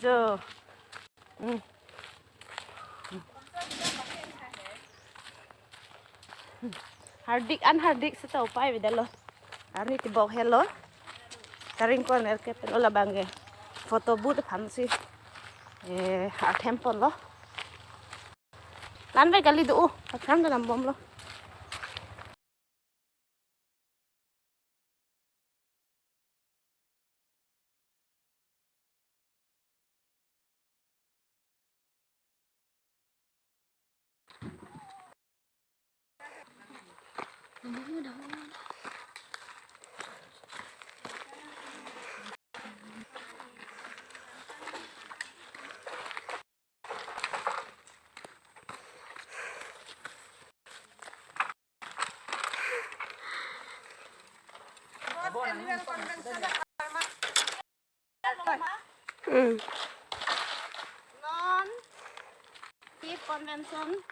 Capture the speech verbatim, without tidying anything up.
Jo. Hmm. Hardik an hardik seta upai avedetlo. Arni tibok helo. Karing corner ke pen ola bangke. Photo booth aphansi. Eh, athem ponlo. Lanvek kali do. Aphrang dam bomlo. Hmm. Non, Chief Convention